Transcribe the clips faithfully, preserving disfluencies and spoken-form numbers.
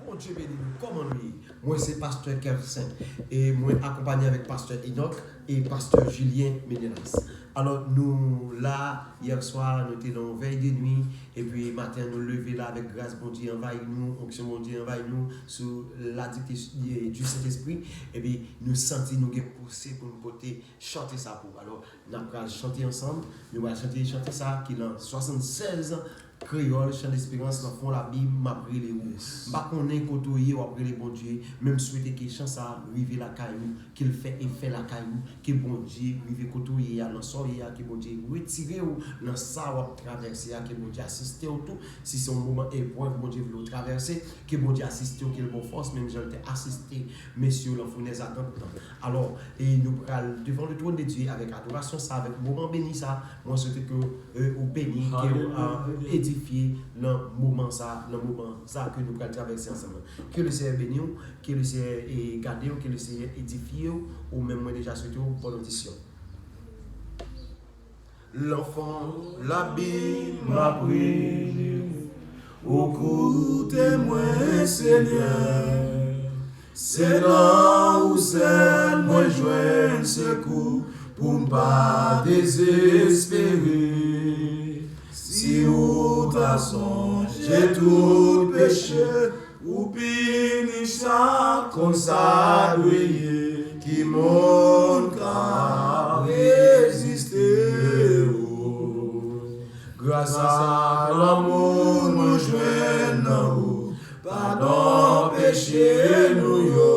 Bondye beni nou, kòman nou ye? Mwen se pastè Kevcent e mwen akonpanye avèk pastè Enoch e pastè Julien Menelas. Alò, nou la, yè swa, nou te nan yon vèy de nwi, epi maten an, nou leve la avèk gras Bondye anvayi nou, onksyon Bondye anvayi nou, sou la dikte du Sentespri, epi nou santi nou gen pouse pou nou pote chante sa pou. Alò, n ap pral chante ansanm, nou pral chante chante sa ki nan swasannsèz, Kreyòl, Chan Desperans, nan fon labim, m ap rele ou. M pa konnen kote w ye, w ap rele Bondye, men m swete ke chan sa rive lakay ou, ke l fè efè lakay ou, ke Bondye rive kote w ye a, nan sa w ye a, ke Bondye retire w nan sa w ap travèse a, ke Bondye asiste w tou, si se yon moman eprèv Bondye vle w travèse, ke Bondye asiste w, ke l ba w fòs, menm jan l te asiste mesye yo nan founèz atant lan. Alò, e nou pral devan le trône de Dieu avèk adorasyon sa, avèk moman beni sa. Mwen swete ke, e, ou beni, ke ou, a, edifye nan moman sa, nan moman sa ke nou pral travèse ansanm lan. Ke le Seyè beni w, ke le Seyè, e, gade w, ke le Seyè edifye w, ou menm mwen deja swete w bòn odisyon. Lanfan labim ap rele w, ou koute mwen, Senyè. Se nan ou sèl mwen jwenn sekou pou m pa dezespere. Si ou ta sonje tout peche, ou pini sa kon sa dwe ye, ki moun ka reziste ou? Gras ak lanmou nou jwenn nan ou, padon peche nou yo.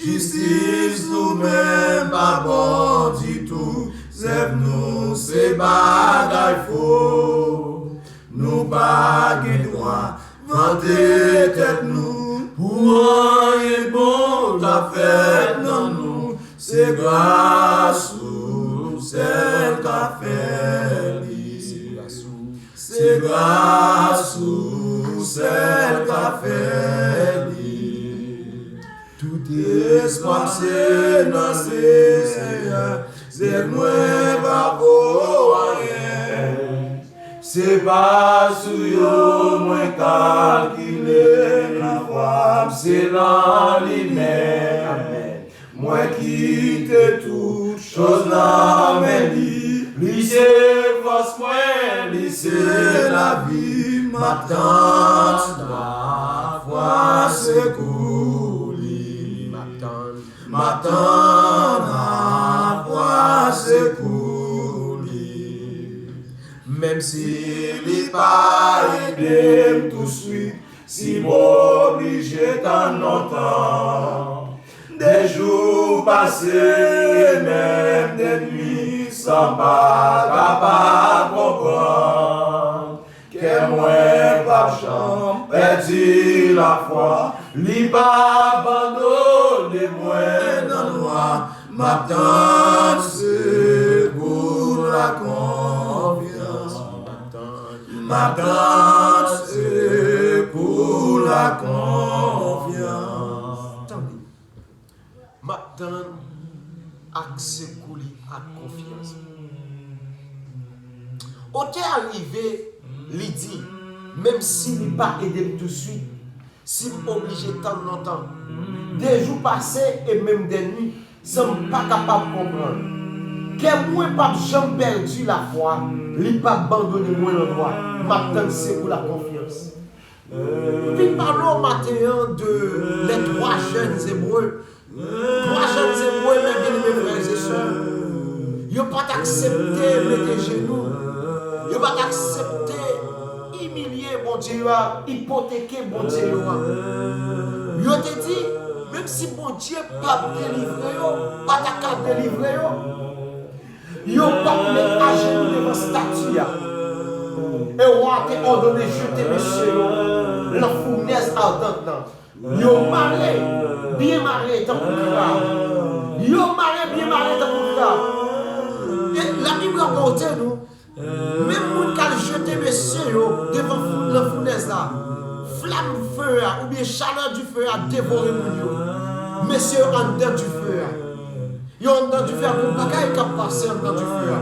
Jistis nou menm pa bon ditou, zèv nou se bagay fo. Nou pa gen dwa vante tèt nou pou anyen bon k ap fèt nan nou. Se gras ou sèl k ap fè li. Se gras ou sèl k ap fè li. Tout espwa m se nan Seyè, zèl mwen pa vo anyen. Se pa sou yo mwen kalkile, lafwa m se nan li menm. Mwen kite tout choz nan men li. Li se fòs mwen, li se lavi m. M ap tann lafwa sekou li. M ap tann, m ap tann lafwa sekou li. Menm si li pa ede m touswit, si m oblije tann lontan, de jou pase e menm de nwi san m pa kapab konprann. Kè mwen p ap janm pèdi lafwa, li p ap abandone mwen nan nwa. M ap tann sekou lakonfyans. M ap tann sekou lakonfyans. Tande. M ap tann ak sekou li ak konfyans. Otè a rive, li di, menm si li pa ede m touswit, si m oblije tann lontan, de jou pase e menm de nwi, san m pa kapab konprann. Kè mwen p ap janm pèdi lafwa, li p ap abandone mwen nan nwa. M ap tann sekou lakonfyans. M vin pale w maten an de les trois jeunes Hébreux. Twa jèn Ebre, mes bien-aimés frères et sœurs, yo pa t aksepte mete jenou. Yo pa t aksepte imilye Bondye yo a, ipoteke Bondye yo a. Yo te di, menm si Bondye p ap delivre yo, pa ta ka delivre yo, yo p ap met ajenou devan estati a. E wa a te òdone jete mesye yo nan founèz adant lan. Yo mare, byen mare tankou krab. Yo mare, byen mare tankou krab. E Labib rapòte nou, menm moun k al jete mesye yo devan fou-, nan founèz la, flam fe a, oubyen chalè dife a devore moun yo. Mesye yo anndan dife a. Yo anndan dife a, gon bagay k ap pase anndan dife a.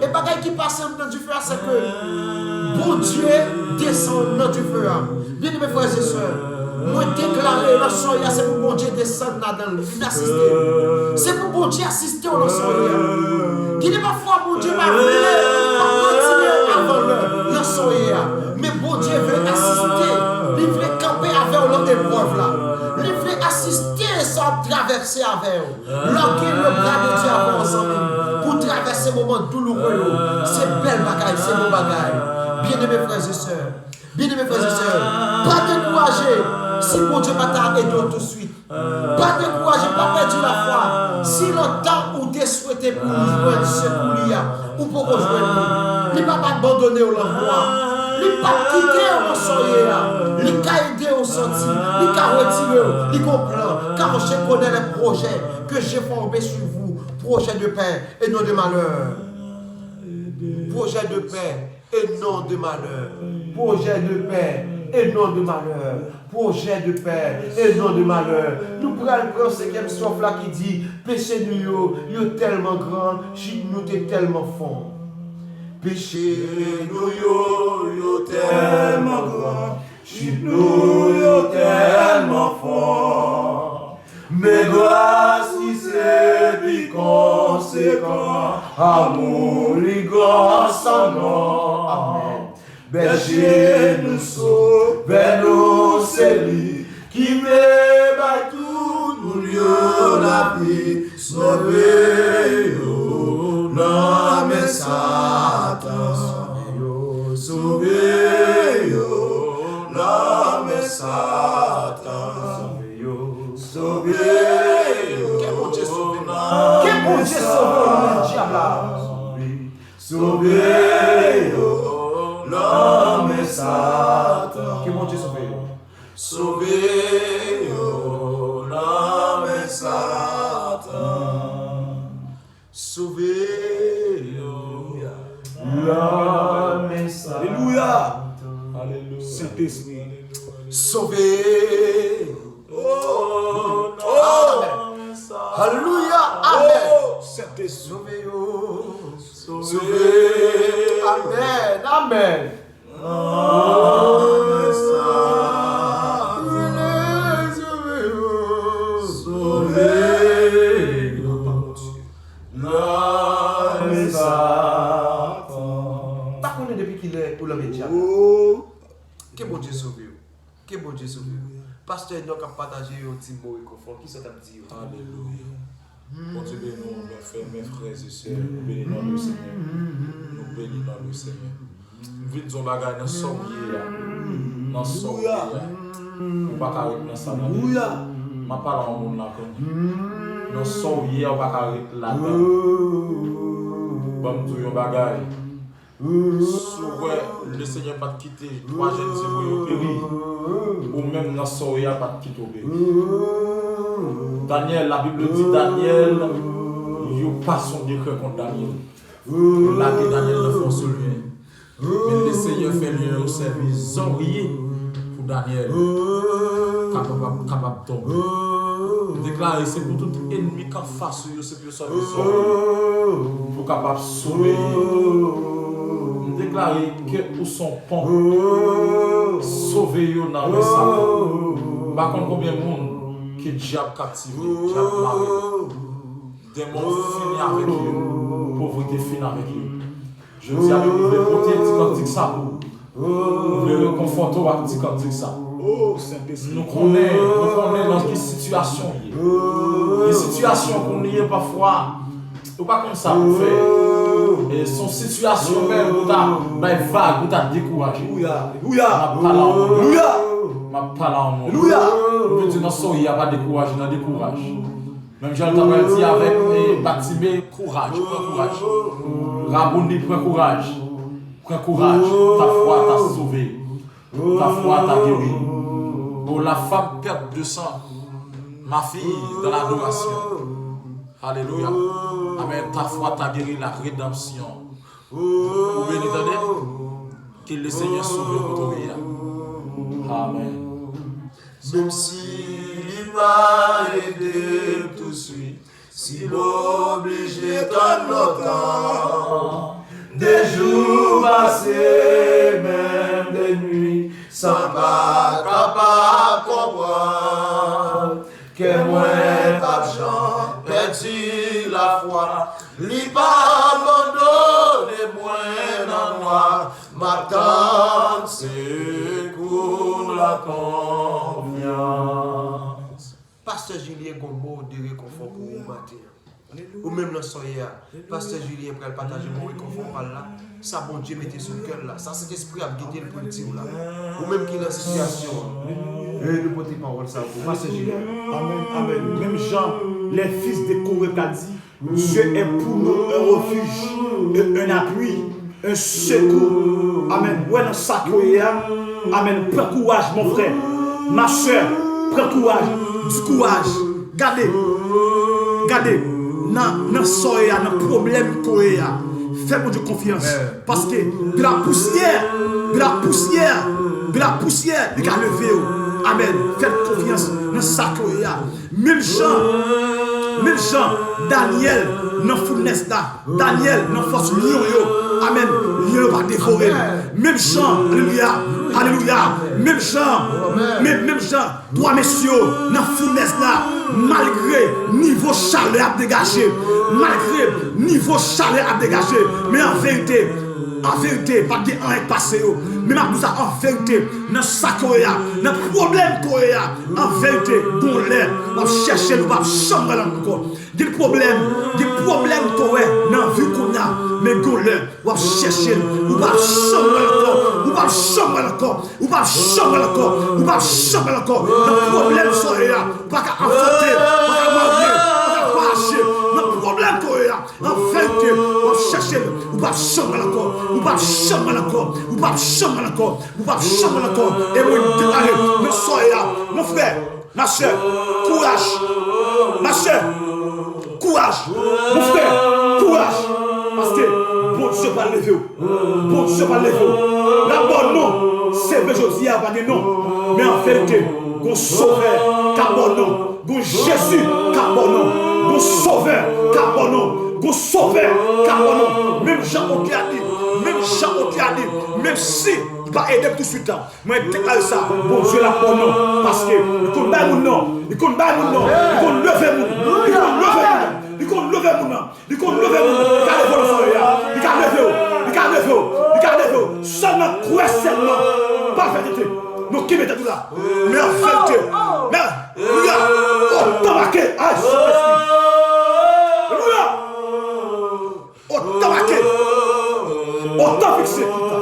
E bagay ki pase anndan dife a, se ke Bondye desann nan dife a. Byeneme frè e sè, mwen deklare nan sòy a, se pou Bondye desann ladan l, vin asiste w. Se pou Bondye asiste w nan sòy a. Gen de pafwa Bondye pa vle, pa retire w avan lè nan sòy a. Men Bondye vle asiste, li vle kanpe avè w nan eprèv la. Li vle asiste sa w ap travèse avè w. Lè w gen le bra de Dye avè w, zanmi m, pou travèse moman douloure yo, se bèl bagay, se bon bagay. Byeneme frè e sè, byeneme frè e sè, pa dekouraje si Bondye pa ta ede w touswit. Pa dekouraje, pa pèdi lafwa. Si nan tan ou te swete pou ou jwenn sekou li a, ou poko jwenn li, li p ap abandone w nan vwa. Li p ap kite w nan sa w ye a. Li ka ede w sòti. Li ka retire w. Li gon plan. Car je connais les projets que j'ai formés sur vous, projets de paix et non de malheur. Projets de paix et non de malheur. Projets de paix et non de malheur. Projets de paix et non de malheur. Nou pral pran senkyèm stwòf la ki di, peche nou yo, yo tèlman gran, chit nou te tèlman fon. Peche nou yo, yo tèlman gran, chit nou yo tèlman fon. Men gras li se pi konsekan, amou li gran san non. Amèn. Bèje nou, sovè nou, se li ki vle bay tout moun yo lavi. Sove yo nan men Satan. Sove yo nan men Satan. Sove yo. Ke Bondye sove nou. Ke Bondye sove w nan men dyab la. Sove yo nan men Satan. Ke Bondye sove yo. Sove yo nan men Satan. Sove yo nan men Satan. Alelouya. Alelouya. Sentespri. Sove yo. Oh, oh, amen. Alelouya. Amen. Oh, Sentespri. Sove yo. Sove. Amen. Amen. Sove yo. Sove yo. Nan men Satan. Pa konnen depi kilè ou nan men dyab la. Ke Bondye sove w. Ke Bondye sove w. Pastè Enoch ap pataje yon ti mo rekonfò. Kisa w t ap di yo? Alelouya. Bondye beni w, mes frères et sœurs. Nou beni non le Senyè. Nou beni non le Senyè. M vin di yon bagay nan sa w ye a. Nan sa w ye a. Ou pa ka ret nan sa nan. M ap pale a yon moun la kounye a. Nan sa w ye a, ou pa ka ret ladan. Ban m di w yon bagay. Si w wè Lesenyè pa t kite twa jèn Ebre yo peri, ou menm nan sa w ye a pa t kite w peri. Danyèl, Labib di Danyèl, yo pase yon dekrè kont Danyèl. Yo lage Danyèl nan fon solyen. Men Lesenyè fè lyen yo sèvi zorye pou Danyèl kapab, kapab tonbe. M deklare se pou tout ènmi k anfas ou yo, se pou yo sèvi zorye pou kapab sove yo. M deklare ke ou se yon pon. Sove yo nan men Satan. M pa konn konbyen moun ke dyab kaptive, dyab mare. Demon fini avèk yo. Povrete fini avèk yo. Jodi a, nou vle pote ti kantik sa pou ou. Nou vle rekonfòte w ak ti kantik sa. Nou konnen, nou konnen nan ki sitiyasyon w ye. Gen sitiyasyon kounye a pafwa, ou pa konn sa pou w fè. E se yon sitiyasyon menm pou ta bay vag, pou ta dekouraje. M ap pale a yon moun. M ap pale a yon moun. Mwen di nan sa w ye a, pa dekouraje, nan dekouraj. Menm jan l ta pral di avèk, eh, Batime, kouraj, pran kouraj. Raboni, pran kouraj. Pran kouraj. Ta fwa ta sove. Ta fwa ta geri. Oh, la femme perte de sang. Ma fille dans l'adoration. Alelouya. Amèn. Ta fwa ta geri, la rédemption. Ou beni, tande? Ke Lesenyè sove kote w ye a. Amèn. Menm si li pa ede m touswit, si m oblije tann lontan, De jou pase, menm de nwi, san pa kapab konprann. Kè mwen p ap janm pèdi lafwa, li p ap abandone mwen nan nwa. M ap tann sekou l ak konfyans. Pastè Julien gon mo de rekonfò pou ou maten an. Ou menm nan soyè a, Pastè Julien pral pataje bon rekonfò pa l la. Sa Bondye mete sou kè l la, sa Sentespri ap gide l pou l di w la. Ou menm ki nan sitiyasyon an, e nou pote pawòl sa pou Pastè Julien. Amèn, amèn. Menm jan les fils de Coré ka di, Dieu est pour nous un refuge et un appui, un secours. Amèn. Wè nan sa ke w ye a. Amèn. Pran kouraj, mon frè, ma sè. Pran kouraj. Di kouraj. Gade, gade, nan, nan sa w ye a, nan pwoblèm ke w ye a, fè Bondye konfyans. Paske de la pousyè, de la pousyè, de la pousyè, li ka leve w. Amèn. Fè l konfyans nan sa ke w ye a. Menm jan, menm jan Danyèl nan founès la, Danyèl nan fòs lyon yo. Amèn. Lyon yo pa devore l. Menm jan, alelouya, alelouya. Menm jan, menm, menm jan. Twa mesye yo nan founès la, malgre nivo chalè ap degaje, malgre nivo chalè ap degaje, men an verite, an verite, pa t gen anyen k pase yo. Men m ap di w sa an verite, nan sa ke w ye a, nan pwoblèm ke w ye a, an verite, gon lè, w ap chèche l, ou p ap janm wè l ankò. Gen pwoblèm, gen pwoblèm ke w wè nan vi w kounye a, men gon lè, w ap chèche l, ou p ap janm wè l ankò, ou p ap janm wè l ankò, ou p ap janm wè l ankò, ou p ap janm wè l ankò. Nan pwoblèm sa w ye a, ou pa ka anfante, ou pa ka marye, ou pa ka vwayaje. Nan pwoblèm ke w ye a, an verite, w ap chèche l, ou p ap janm wè l ankò, ou p ap janm wè l ankò, ou p ap janm wè l ankò, ou p ap janm wè l ankò. E mwen deklare, nan sa w ye a, mon frè, ma sè, kouraj. Ma sè, kouraj. Mon frè, kouraj. Paske Bondye pral leve w. Bondye pral leve w. L ap ba w non. Se vre jodi a pa gen non. Men an verite, gon Sovè k ap ba w non. Gon Jezi k ap ba w non. Gon Sovè k ap ba w non. Gon Sovè k ap ba w non. Menm jan otè a di, menm jan otè a di, menm si li pa ede m touswit, mwen deklare sa, Bondye l ap ba w non, paske li konn bay moun non, li konn bay moun non, li konn leve moun, li konn leve moun, li konn leve moun, li konn leve moun, li ka leve w nan soyè a, li ka leve w, li ka leve w, li ka leve w, sèlman kwè sèlman, pa fè tete, nou kenbe tèt nou la, men an verite, men, alelouya, otan make, ay, Sentespri, alelouya. Otan make, otan fikse kita,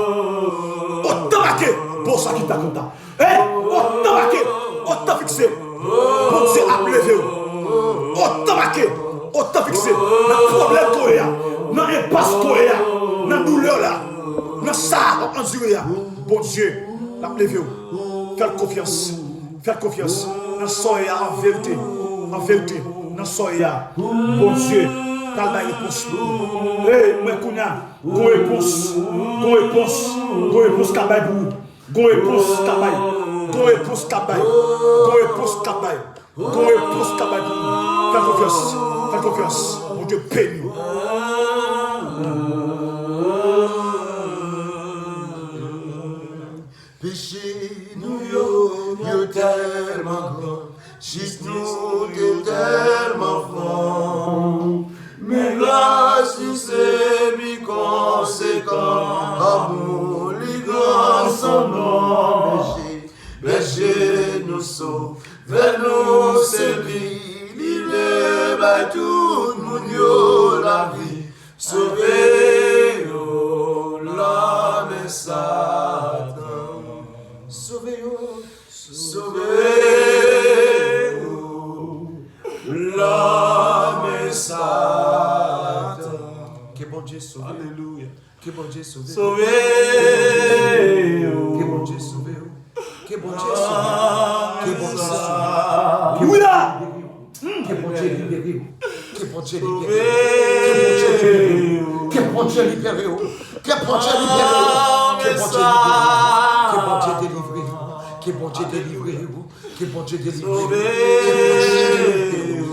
otan make, bosa kita konta. Hey, otan make, otan fikse, Bondye ap leve w. Otan make, otan fikse, nan pwoblèm ke w ye a, nan enpas ke w ye a, nan doulè w la, nan sa w ap andire a, Bondye l ap leve w. Fè l konfyans. Fè l konfyans. Nan sa w ye a, an verite, an verite, nan sa w ye a, Bondye pral bay repons. Hey, mwen kounye a, gon repons, gon repons, gon repons k ap bay pou ou. Gon repons k ap bay, gon repons k ap bay, gon repons k ap bay, gon repons k ap bay pou ou. Fè l konfyans, fè l konfyans. Bondye beni w. Peche nou yo, yo tèlman gran, chit nou te tèlman fon. Men gras li se pi konsekan, amou li gran san non. Bèje, bèje nou, Sovè nou se li, li vle bay tout moun yo lavi. Sove yo nan men Satan. Sove yo, sove yo nan men Satan. Ke Bondye sove. Alelouya. Ke Bondye sove. Sove yo. Ke Bondye sove. Ke Bondye sove. Ke Bondye sove. Alelouya. Ke Bondye libere w. Ke Bondye libere w. Ke Bondye libere w. Ke Bondye libere w. Ke Bondye libere w. Ke Bondye libere w. Ke Bondye delivre w. Ke Bondye delivre w. Ke Bondye delivre w. Ke Bondye delivre w.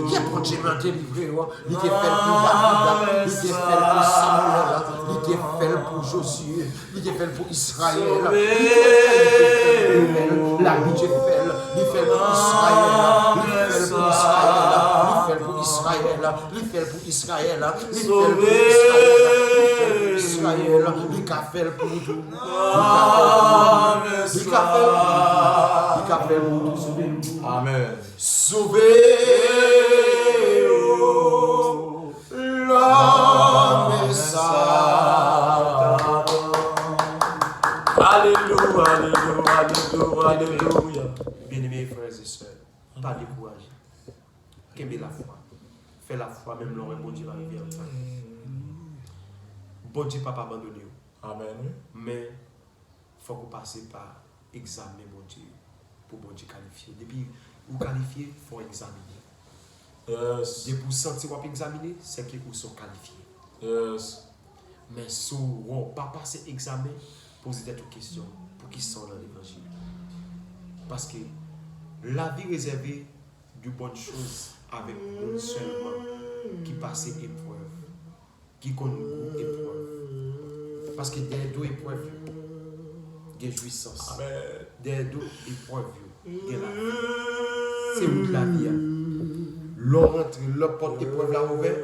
Ke Bondye mwen delivre w. Li te fè l pou David, li te fè l pou Samuel, li te fè l pou Jozye, li te fè l pou Izrayèl, li te fè l, li te fè l, Labidye fè l, li fè l pou Izrayèl, li fè l pou Izrayèl, li fè l pou Izrayèl, li fè l pou Izrayèl, li fè l pou Izrayèl, li fè l pou Izrayèl, li ka fè l pou ou tou. Li ka fè l pou ou tou. Li ka fè l pou ou tou. Sove nou. Amèn. Sove yo, lòm sa. Alelouya, alelouya, alelouya, alelouya. Byeneme frè e sè, pa dekouraje. Kenbe lafwa. Fè lafwa menm lè w wè Bondye pa rive an tan. Bondye p ap abandone w. Amèn. Men fòk ou pase pa egzamen Bondye yo pou Bondye kalifye w. Depi ou kalifye, fò w egzamine. Yes. Depi ou santi w ap egzamine, se ke ou se yon kalifye. Yes. Men si w pa pase egzamen, poze tèt ou kesyon, poukisa w nan levanjil? Paske lavi rezève de bonnes choses avèk moun sèlman ki pase eprèv, ki konn gou eprèv. Paske dèyè do eprèv yo, gen jwisans. Amèn. Dèyè do eprèv yo, gen lavi. Se wout lavi a. Lè w rantre, lè pòt eprèv la ouvè,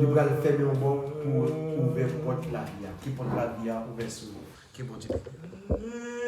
li pral fèmen yon bò pou ouvè pòt lavi a. Ke pòt lavi a ouvè sou ou. Ke Bondye beni w.